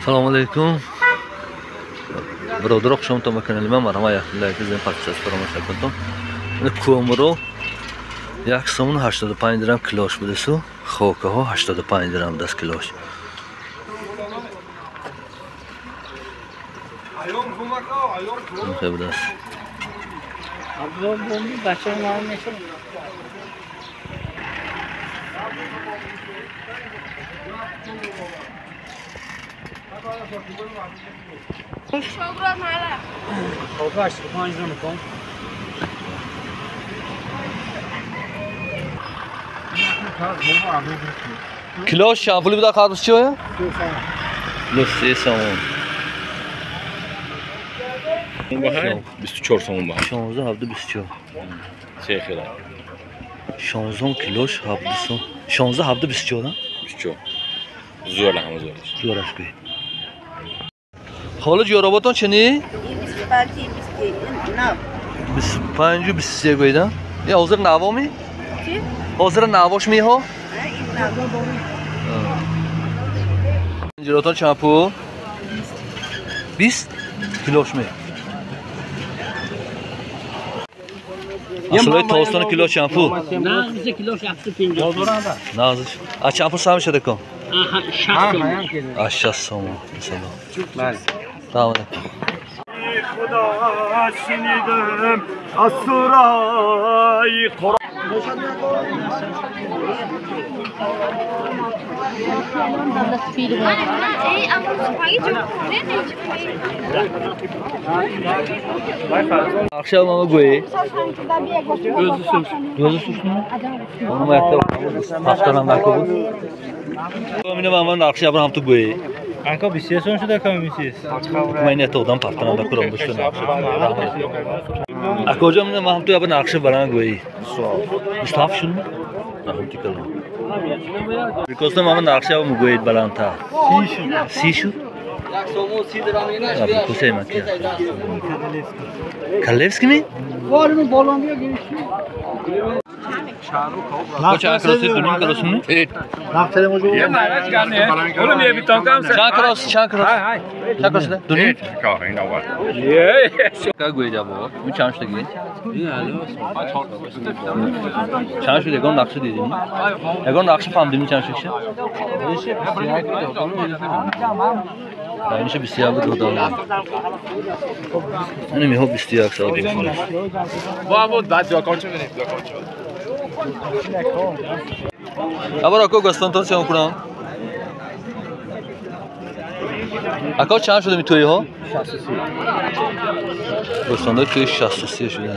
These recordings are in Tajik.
Салом алейкум. Бародаро, хуш омадтон ба канали ман. Марҳамат, як лайк бизанед, подписаться фаромӯш накунтон. Кӯмро 1 сомон 85 дирам килош будасу, хокаҳо 85 дирам даст килош. Хеле будаст. Килош чанд пули буда қарбуз чи оя? 3 сомон. 24 сомон ба. 16 17 24. Се хела. 16 килош 17 сом. 16 17 24 да? 24. Зӯр ҳама зӯраш. Зӯраш гӯй. Ҳоло ҷӯроботон чини? 25 29. 25 23 гӯйда? Я ҳозир навоми? Чи? Ҳозир навош меҳо? Ҷӯротон чанд пул? 20 килош ме. Аслои тобистон кило чанд пул? Нағзи килош 750. Нағзи. А чанд пул сар мешад кон? 60 сомон. А 60 сомон. Иншаллоҳ. Салом алейкум. Худо шунидам аз сураи Қуръон. Акшам ама гӯй. Өзү сушну? Ону якта ҳафтанам нако буд. Минам ама нақши абрам ту гӯй. Анка 23 сом шуда кам 23. Ман не то одам пафтанам накурам бушу нақши. Акоҷо минам ҳам ту аба нақши баран гӯй. 27 шуд? Нахум тикалам. Бикостам ама нақши аба мугӯед баландтар. 30 шуд? 30 шуд? Калевский ми? Чанд килоси? 2.5 килоси ми? Чанд килос? Чанд килос? Чанд килос? 2.5? Ка гӯед або? Ми чанд шудаги? Чанд шуд? Ягон нақша дидем? Ягон нақша фаҳмидем чанд шуд? Инша 21 буд додам. Ин меҳо 21 сал дем. Абар ако гостонтон сиём кунам. Ако чанд шуда митоиҳо? 63. Гостонда туи 63 шуда.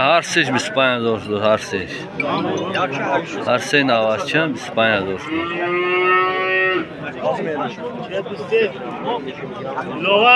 Ҳар сеш 25 ҳазор шуд, ҳар сеш. Ҳар се наварча 25 ҳазор шуд.